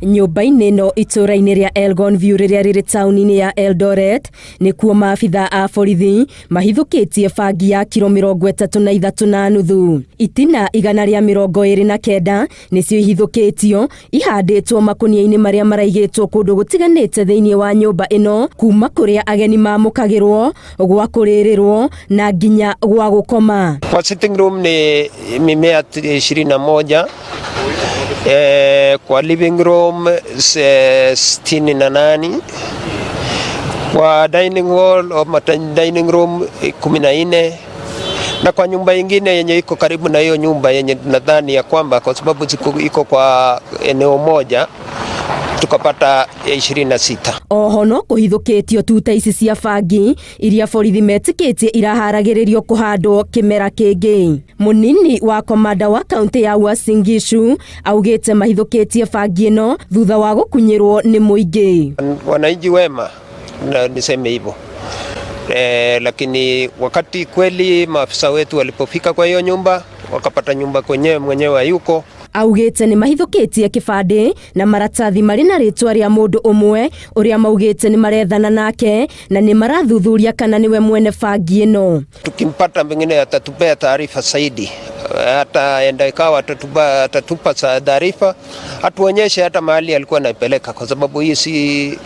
Nyũmba-inĩ ĩno itũũra-inĩ rĩa Elgon View rĩrĩa rĩrĩ taũni-inĩ ya Eldoret nĩkuo maabitha a borithi mahithũkĩtie bangi ya kiro 33.5. Itina 129 nĩcio ihithũkĩtio ihandĩtwo makũnia-inĩ marĩa maraigĩtwo kũndũ gũtiganĩte thĩinĩ wa nyũmba ĩno, kuma kũrĩa ageni mamũkagĩrwo, gwa kũrĩrĩrwo na nginya gwa gũkoma. Kwa sitting room ni mimea 21, kwa living room 68, kwa dining hall ama dining room 14, na kwa nyumba ingine yenye iko karibu na hiyo nyumba yenye nadhani ya kwamba kwa sababu iko kwa eneo moja, tukapata 26. Oho no kũhithũkĩtio tuta ici cia bangi iria borithi metĩkĩtie iraharagĩrĩrio kũhandwo kĩmera kĩngĩ. Mũnini wa komanda wa kaunti ya Uasin Gishu augĩte mahithũkĩtie bangi ĩno thutha wa gũkunyĩrwo nĩ mũingĩ. Wananchi wema na niseme hivyo. Lakini wakati kweli maafisa wetu walipofika kwa hiyo nyumba, wakapata nyumba kwenyewe mwenyewe hayuko. Augĩte nĩ mahithũkĩtie kĩbandĩ na maratathi marĩ na rĩtwa rĩa mũndũ ũmwe ũrĩa maugĩte nĩ marethana nake na nĩ marathuthuria kana nĩwe mwene bangi ĩno. Tukimpata pengine atatupea taarifa zaidi, hata enda ikawa atatupa taarifa, atuonyeshe hata mahali alikuwa anaipeleka, kwa sababu hii si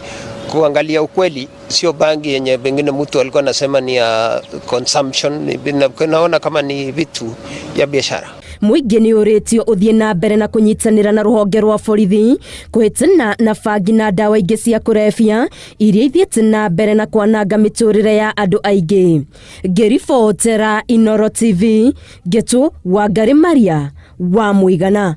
kuangalia ukweli, sio bangi yenye pengine mtu alikuwa anasema ni ya consumption. Naona kama ni vitu ya biashara. Mũingĩ nĩ ũrĩtio ũthiĩ na mbere na kũnyitanĩra na rũhonge rwa borithi kũhĩtana na bangi na ndawa ingĩ cia kũrebia iria ithiĩte na mbere na kwananga mĩtũrĩre ya andũ aingĩ. Ngĩribotera Inooro TV, Ngetu Wangari Maria wa Mũigana.